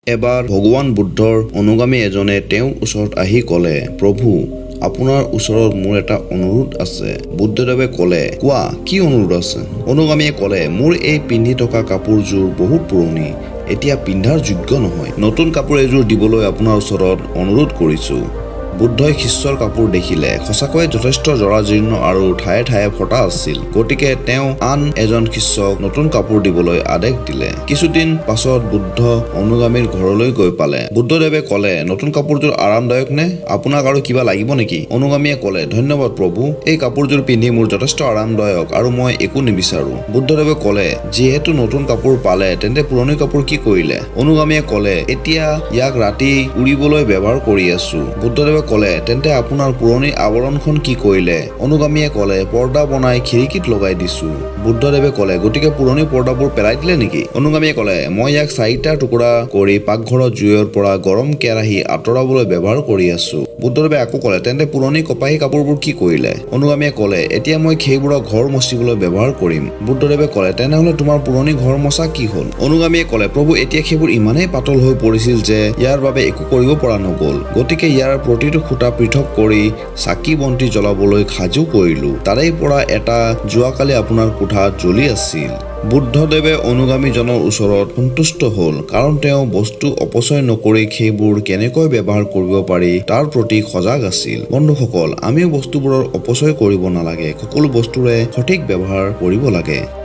এবাৰ ভগৱান বুদ্ধৰ অনুগামী এজনে তেওঁৰ ওচৰত আহি ক'লে, "প্ৰভু, আপোনাৰ ওচৰত মোৰ এটা অনুৰোধ আছে।" বুদ্ধদেৱে ক'লে, "কোৱা, কি অনুৰোধ আছে?" অনুগামীয়ে ক'লে, "মোৰ এই পিন্ধি থকা কাপোৰযোৰ বহুত পুৰণি, এতিয়া পিন্ধাৰ যোগ্য নহয়। নতুন কাপোৰ এযোৰ দিবলৈ আপোনাৰ ওচৰত অনুৰোধ কৰিছো।" বুদ্ধই শিষ্যৰ কাপোৰ দেখিলে। সঁচাকৈয়ে যথেষ্ট জৰাজীৰ্ণ আৰু ঠায়ে ঠায়ে ফটা আছিল। গতিকে তেওঁ আন এজন শিষ্যক নতুন কাপোৰ দিবলৈ আদেশ দিলে। কিছুদিন পাছত বুদ্ধ অনুগামীৰ ঘৰলৈ গৈ পালে। বুদ্ধদেৱে ক'লে, "নতুন কাপোৰযোৰ আৰামদায়ক নে? আপোনাক আৰু কিবা লাগিব নেকি?" অনুগামীয়ে ক'লে, "ধন্যবাদ প্ৰভু, এই কাপোৰযোৰ পিন্ধি মোৰ যথেষ্ট আৰামদায়ক আৰু মই একো নিবিচাৰো।" বুদ্ধদেৱে ক'লে, "যিহেতু নতুন কাপোৰ পালে, তেন্তে পুৰণি কাপোৰ কি কৰিলে?" অনুগামীয়ে ক'লে, "এতিয়া ইয়াক ৰাতি উৰিবলৈ ব্যৱহাৰ কৰি আছো।" বুদ্ধদেৱে ক'লে, "তেন্তে আপোনাৰ পুৰণি আৱৰণখন কি কৰিলে?" অনুগামীয়ে ক'লে, "পৰ্দা বনাই খিৰিকীত লগাই দিছো।" বুদ্ধদেৱে ক'লে, "গতিকে পুৰণি পৰ্দাবোৰ পেলাই দিলে নেকি?" অনুগামীয়ে ক'লে, "মই ইয়াক চাৰিটা টুকুৰা কৰি পাকঘৰত জুইৰ পৰা গৰম কেৰাহী আঁতৰাবলৈ ব্যৱহাৰ কৰি আছো।" বুদ্ধদেৱে আকৌ ক'লে, "তেন্তে পুৰণি কপাহী কাপোৰবোৰ কি কৰিলে?" অনুগামীয়ে ক'লে, "এতিয়া মই সেইবোৰক ঘৰ মচিবলৈ ব্যৱহাৰ কৰিম।" বুদ্ধদেৱে ক'লে, "তেনেহ'লে তোমাৰ পুৰণি ঘৰ মচা কি হ'ল?" অনুগামীয়ে ক'লে, "প্ৰভু, এতিয়া সেইবোৰ ইমানেই পাতল হৈ পৰিছিল যে ইয়াৰ বাবে একো কৰিব পৰা নগ'ল। গতিকে ইয়াৰ প্ৰতিটো সূতা পৃথক কৰি চাকি বন্তি জ্বলাবলৈ সাজু কৰিলো। তাৰে পৰা এটা যোৱাকালি আপোনাৰ কোঠাত জ্বলি আছিল।" বুদ্ধদেৱে অনুগামীজনৰ ওচৰত সন্তুষ্ট হ'ল, কাৰণ তেওঁ বস্তু অপচয় নকৰি সেইবোৰ কেনেকৈ ব্যৱহাৰ কৰিব পাৰি তাৰ প্ৰতি সজাগ আছিল। বন্ধুসকল, আমিও বস্তুবোৰৰ অপচয় কৰিব নালাগে। সকলো বস্তুৰে সঠিক ব্যৱহাৰ কৰিব লাগে।